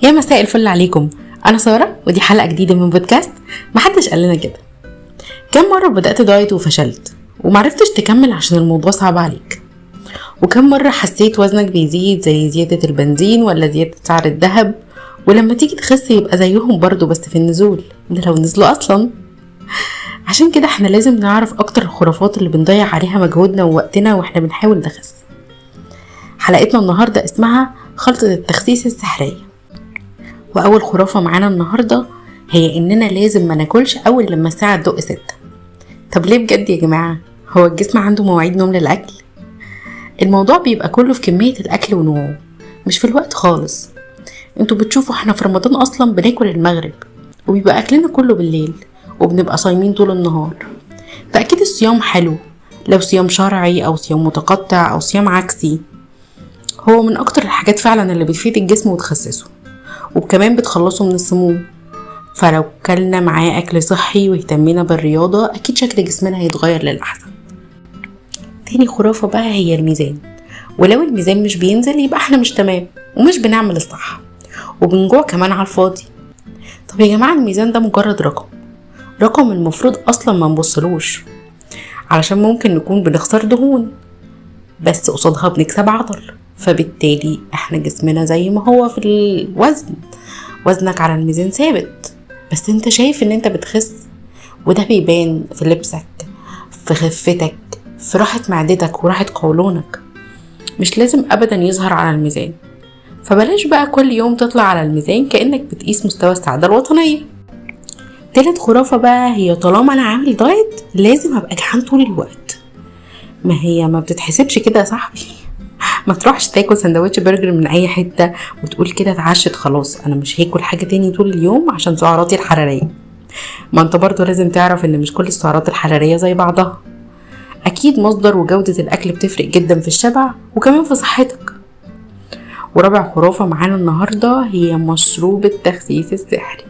يا مساء الفل عليكم، انا ساره ودي حلقة جديدة من بودكاست محدش قال لنا كده. كم مرة بدات دايت وفشلت ومعرفتش تكمل عشان الموضوع صعب عليك؟ وكم مرة حسيت وزنك بيزيد زي زيادة البنزين ولا زيادة سعر الذهب، ولما تيجي تخس يبقى زيهم برضو بس في النزول، ده لو نزلوا اصلا. عشان كده احنا لازم نعرف اكتر الخرافات اللي بنضيع عليها مجهودنا ووقتنا واحنا بنحاول نخس. حلقتنا النهارده اسمها خلطة التخسيس السحرية. واول خرافة معانا النهارده هي اننا لازم ما ناكلش اول لما الساعة تدق 6. طب ليه بجد يا جماعة؟ هو الجسم عنده مواعيد نوم للاكل؟ الموضوع بيبقى كله في كمية الاكل ونوعه، مش في الوقت خالص. انتوا بتشوفوا احنا في رمضان اصلا بناكل المغرب وبيبقى اكلنا كله بالليل وبنبقى صايمين طول النهار، فاكيد الصيام حلو لو صيام شرعي او صيام متقطع او صيام عكسي. هو من اكتر الحاجات فعلا اللي بتفيد الجسم وتخسسه، وكمان بتخلصه من السموم. فلو كلنا معاه اكل صحي واهتمينا بالرياضة اكيد شكل جسمنا هيتغير للاحسن. تاني خرافة بقى هي الميزان، ولو الميزان مش بينزل يبقى احنا مش تمام ومش بنعمل الصح وبنجوع كمان على الفاضي. طب يا جماعة الميزان ده مجرد رقم المفروض اصلا ما نبصلوش، علشان ممكن نكون بنخسر دهون بس قصادها بنكسب عضل، فبالتالي احنا جسمنا زي ما هو في الوزن، وزنك على الميزان ثابت بس انت شايف ان انت بتخس، وده بيبان في لبسك، في خفتك، في راحة معدتك وراحة قولونك، مش لازم ابدا يظهر على الميزان. فبلاش بقى كل يوم تطلع على الميزان كأنك بتقيس مستوى السعادة الوطنية. تالت خرافة بقى هي طالما انا عامل دايت لازم ابقى جعان طول الوقت. ما هي ما بتتحسبش كده يا صاحبي. ما تروحش تاكل سندوتش برجر من اي حتة وتقول كده اتعشت خلاص انا مش هاكل حاجة تاني طول اليوم عشان سعراتي الحرارية. ما انت برضو لازم تعرف ان مش كل السعرات الحرارية زي بعضها. اكيد مصدر وجودة الاكل بتفرق جدا في الشبع وكمان في صحتك. ورابع خرافة معانا النهاردة هي مشروب التخسيس السحري.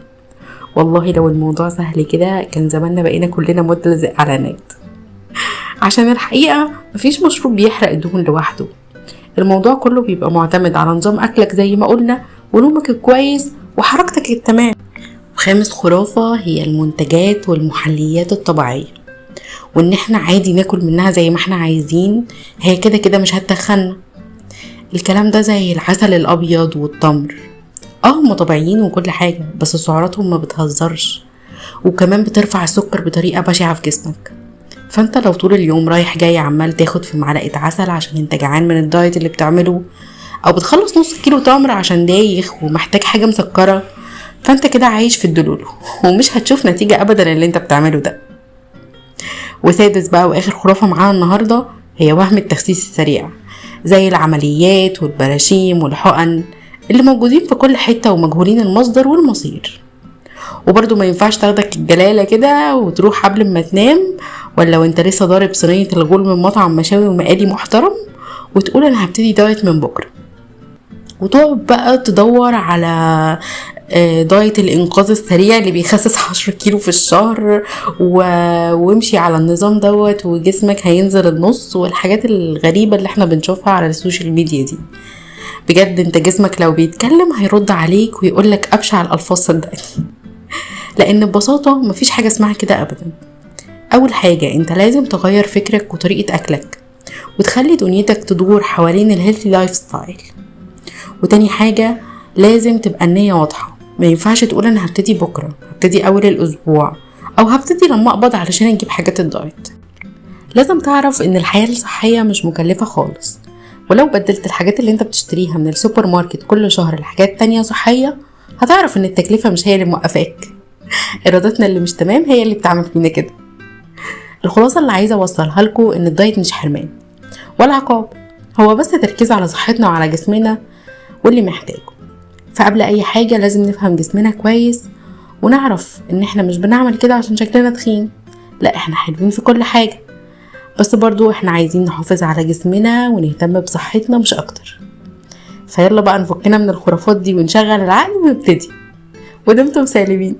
والله لو الموضوع سهل كده كان زماننا بقينا كلنا models اعلانات، عشان الحقيقة مفيش مشروب بيحرق الدهون لوحده. الموضوع كله بيبقى معتمد على نظام أكلك زي ما قلنا، ونومك الكويس، وحركتك التمام. وخامس خرافة هي المنتجات والمحليات الطبيعية، وإن احنا عادي ناكل منها زي ما احنا عايزين، هي كده كده مش هتخنا. الكلام ده زي العسل الأبيض والتمر، هم طبيعيين وكل حاجة، بس سعراتهم ما بتهزرش، وكمان بترفع السكر بطريقة بشعة في جسمك. فانت لو طول اليوم رايح جاي عمال تاخد في معلقة عسل عشان انت جعان من الدايت اللي بتعمله، او بتخلص نص كيلو تمر عشان دايخ ومحتاج حاجة مسكرة، فانت كده عايش في الدلول ومش هتشوف نتيجة ابدا اللي انت بتعمله ده. وسادس بقى واخر خرافة معانا النهاردة هي وهم التخسيس السريع، زي العمليات والبراشيم والحقن اللي موجودين في كل حتة ومجهولين المصدر والمصير. وبرضو ما ينفعش تاخدك الجلالة كده وتروح قبل ما تنام، ولا وانت لسه ضارب صينية الغول من مطعم مشاوي ومقالي محترم وتقول انا هبتدي دايت من بكرة، وتقعد بقى تدور على دايت الانقاذ السريع اللي بيخسس 10 كيلو في الشهر وامشي على النظام دوت وجسمك هينزل النص، والحاجات الغريبة اللي احنا بنشوفها على ال social media دي. بجد انت جسمك لو بيتكلم هيرد عليك ويقولك ابشع الالفاظ، صدقني. لان ببساطة مفيش حاجة اسمها كده ابدا. اول حاجة انت لازم تغير فكرك وطريقة اكلك وتخلي دنيتك تدور حوالين ال healthy lifestyle. وتاني حاجة لازم تبقى النية واضحة، ما ينفعش تقول انا هبتدي بكرة، هبتدي اول الاسبوع، او هبتدي لما اقبض علشان اجيب حاجات الدايت. لازم تعرف ان الحياة الصحية مش مكلفة خالص، ولو بدلت الحاجات اللي انت بتشتريها من السوبر ماركت كل شهر لحاجات تانية صحية هتعرف ان التكلفة مش هي اللي موقفاك، ارادتنا اللي مش تمام هي اللي بتعمل فينا كده. الخلاصة اللي عايزة اوصلها لكم ان الدايت مش حرمان ولا عقاب، هو بس تركيز على صحتنا وعلى جسمنا واللي محتاجه. فقبل اي حاجة لازم نفهم جسمنا كويس ونعرف ان احنا مش بنعمل كده عشان شكلنا تخين، لا احنا حلوين في كل حاجة، بس برضو احنا عايزين نحافظ على جسمنا ونهتم بصحتنا مش اكتر. فيلا بقى نفكنا من الخرافات دي ونشغل العقل ونبتدي. ودمتم سالمين.